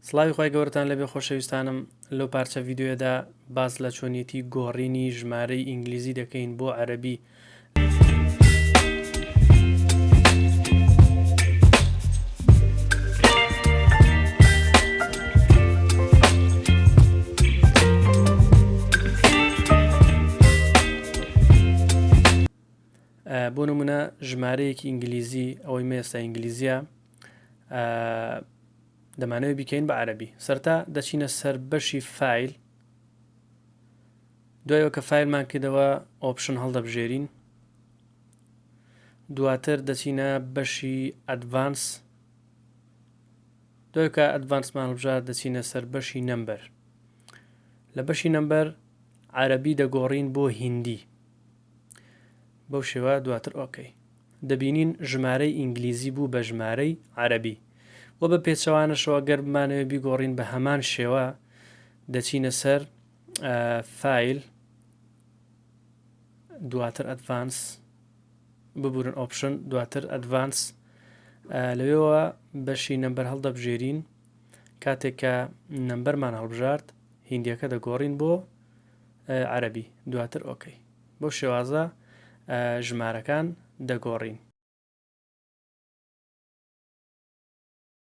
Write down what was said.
سڵاوی خوای گەورەتان لێبێ خۆشەویستانم لەو پارچە ڤیدیۆیەدا باس لە چۆنیەتی گۆڕینی ژمارەی ئینگلیزی دەکەین بۆ عەرەبی. بۆ نمونە ژمارەیەکی ئینگلیزی ئەوەی مێستا ئینگلیزیە دەمانەوێت بیکەین بە عەرەبی سەرتا دەچینە سەر بەشی file دوایەوە کە file مان کردەوە option هەڵدەبژێرین دواتر دەچینە بەشی advanced دوای کە advanced مان هەڵبژارد دەچینە سەر بەشی number لە بەشی number عەرەبی دەگۆڕین بۆ هیندی بەو شێوە دواتر okay. دەبینین ژمارەی ئینگلیزی بوو بە ژمارەی عەرەبی وە بە پێچەوانەشەوە گەر بمانەوێت بیگۆڕین بە هەمان شێوە دەچینە سەر file دواتر advanced ببورن option دواتر advanced لەوێوە بەشی number هەڵدەبژێرین کاتێک کە number مان هەڵبژارد هیندیەکە دەگۆڕین بۆ عەرەبی دواتر okay بەو شێوازە ژمارەکان دەگۆڕین.